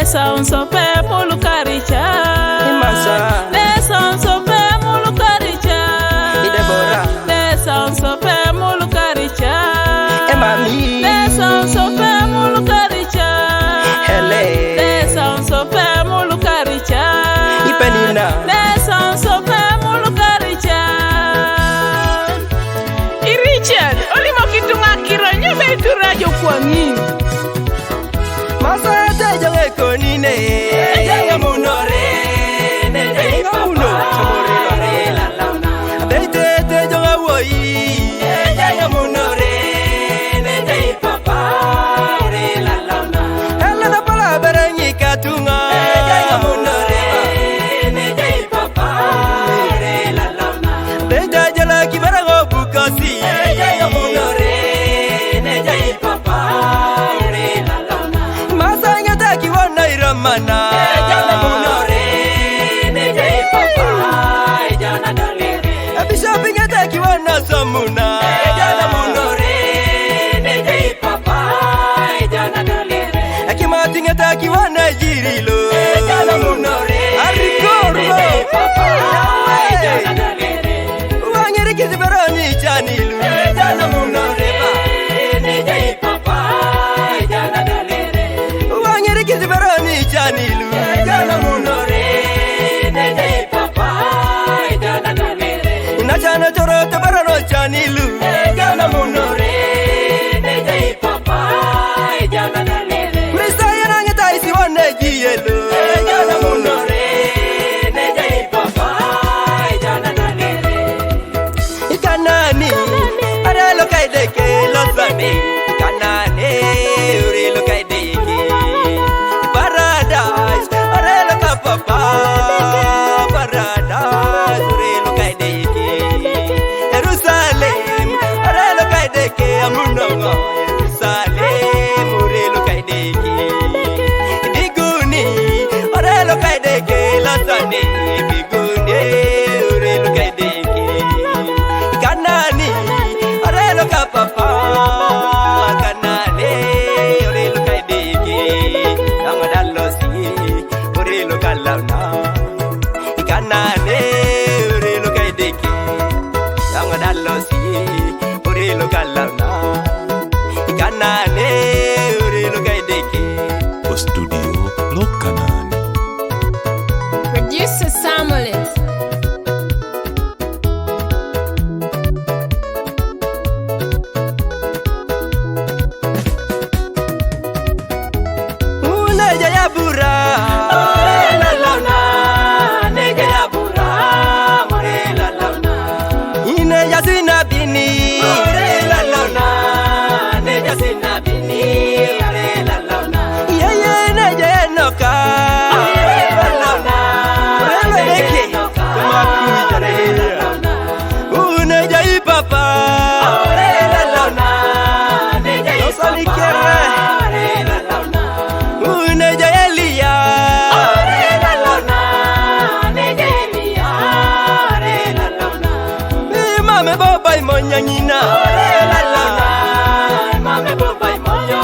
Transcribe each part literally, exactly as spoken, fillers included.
Sounds of a Mulukaricha. Imasa. The sounds of a Mulukaricha. Idebora. The sounds of a Mulukaricha. Emami. The sounds of a Mulukaricha. Hele. The sounds of a Mulukaricha. Ipenina. The sounds of a Mulukaricha. I Richard, olimo kitunga kiro nyebe turajo kwangi. Masa te jonge konine. Jonge munore. Ne jonge muno. Te te te jonge woi. Jonge munore. Ne jonge papa. Ele na pala berengi katunga. Jonge munore. Ne jonge papa. Beja jala ki bara go bukosi. Eja yo munore, ne ja i papa, ore la lona. Masanya ta ki wana iramana. Eja yo munore, ne ja i papa, eja na dolere. Abisha pinga ta ki wana samuna. Eja yo munore, ne ja i papa, eja na dolere. Akimati ngeta ki wana jirilo. Eja yo munore, Arikoro. Ne ja i papa, eja na dolere. Wangere kisi beroni chanilu. Jana munore ba. Ene jai papa. Jana dalere. Wangere kisi beroni chanilu. Jana munore. Ene jai papa. Jana dalere. Ina chana choro te beroni chanilu. Jana munore. Ene jai papa. Jana dalere. Misa yana ngeta isi wane jiyelo. Jana munore. Ene jai papa. Jana dalere. Ikanani, arelo kaideke losani. Ikanani, urilo kaideke. Paradise, arelo kapapa. Paradise, urilo kaideke. Jerusalem, arelo kaideke amunongo. Jerusalem, urilo kaideke. Biguni, arelo kaideke losani. Biguni, urilo kaideke. Kanani, orelo ka papa. Kanani, orelo ka idiki. Ang dalosi, orelo ka launa. Kanani, orelo ka idiki. Ang dalosi, orelo ka launa. Kanani, orelo ka idiki. O studio lo Kanani. Producer Samuel. Une jaya bura. Ore la lona, ne jaya bura, ore la lona. Ine ya sina bini. Ore la lona, ne jaya sina bini, ore la lona. Yeye ne jaya noka. Ore la lona, ore la ne jaya deke. Noka. Kuma kuja ne. Ore la lona. Une jai papa. Ore la lona, ne jai papa. Losali kere. Ore la lona. Une jai Elia. Ore la lona, ne jai Elia. Ore la lona. Mame boba imonyanyina. Ore la lona. Mame boba imonyo.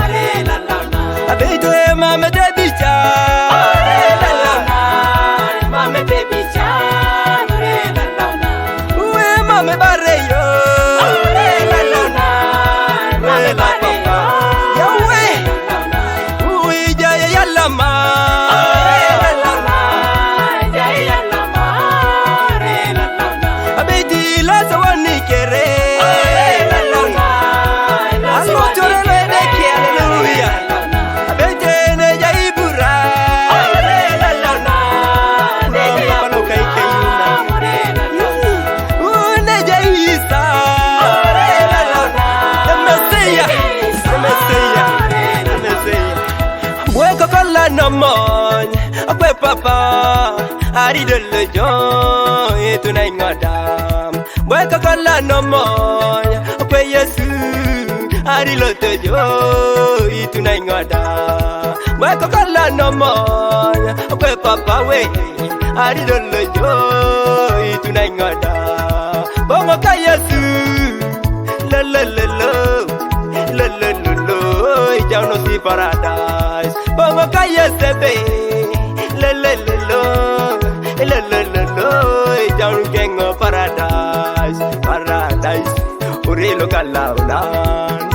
Ore la lona. Abeido e mame debicha. Ore la lona. Mame debicha. Ore la lona. Uwe mame bareyo. Ore la lona. Mame bareyo. Yahweh. Uwe jaya yalama. Ore la lona. Jaya yalama. Ore la lona. Abedi la sawani kere. Ore la lona. Alo chore le deke, hallelujah. Abetene ya ibura. Ore la lona. Ore la lona. Une ya Isa. Ore la lona. The Messiah. The Messiah. The Messiah. Bwe kokola no mony. Akwe papa. Ari dolo jo. Itu na ingada. Bwe kokola no mony. Akwe Yesu. Ari loto jo. Itu na ingada. Bwe kokola no mony. Akwe papa we. Ari dolo jo. Itu na ingada. Bongo ka Yesu. Lo, lo, lo, lo. Lo, lo, lo, lo. Ijao no si Paradise. Bongo ka yesebe. Le le le lo. Le le le lo. Jang kengo paradise. Paradise. Urilo kalaunan.